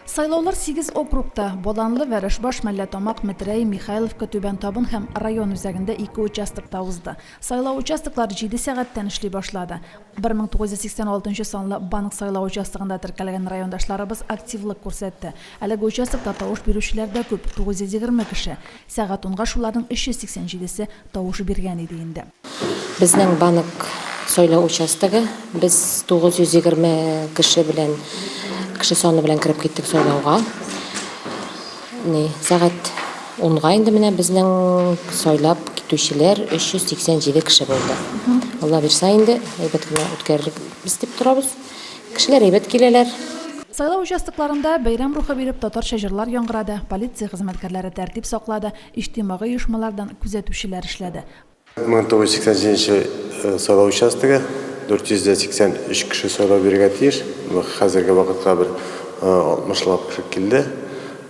Сайлаулар сигез округта, Баланлы, Вәрәшбаш, Мәлләтамак, Метрәй, Михайловка, Түбән Табын һәм район үзәгендә ике участокта узды. Сайлау участоклары җиде сәгатьтән эшли башлады. 1986 нчы санлы банк сайлау участогында теркәлгән райондашларыбыз активлык күрсәтте. Әлеге участокта тавыш бирүчеләр дә күп, 920 кеше. Сәгать унга шуларның 387 се тавыш биргән иде инде. Безнең банк сайлау участогы, без 920 кеше белән, кеше саны белән кереп киттек сайлауга. Ни, сәгать унга инде менә безнең сайлап китүчеләр 387 кеше булды. Алла бирса инде, әйбәт кенә үткәрербез дип торабыз. Кешеләр әйбәт киләләр. Сайлау участокларында бәйрәм рухы биреп татарча җырлар яңгырады, полиция хезмәткәрләре тәртип саклады, иҗтимагый оешмалардан күзәтүчеләр эшләде. 1987 нче сайлау участогы, 483 кеше сайлау бирергә тиеш. Хәзерге вакытка бер 60 лап кеше килде.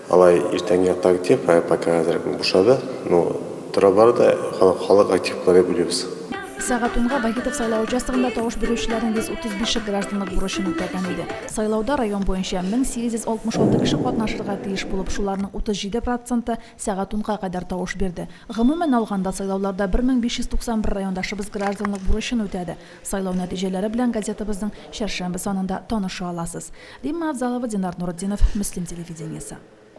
Алай иртәнге якта актив, ә пока хәзер бушады. Ну, тора бара да халык, халык актив була дип уйлыйбыз. Сәгать унга Вахитов сайлау участогында тавыш бирүчеләрнең 135 е гражданлык бурычын үтәгән иде. Сайлауда район буенча 1866 кеше катнашырга тиеш булып, шуларның 37 проценты сәгать унга кадәр тавыш бирде. Гомумән алганда, сайлауларда 1591 райондашыбыз гражданлык бурычын үтәде. Сайлау нәтиҗәләре белән газетабызның чәршәмбе санында таныша аласыз. Римма Авзалова, Динар Нуретдинов, Мөслим телевидениесе.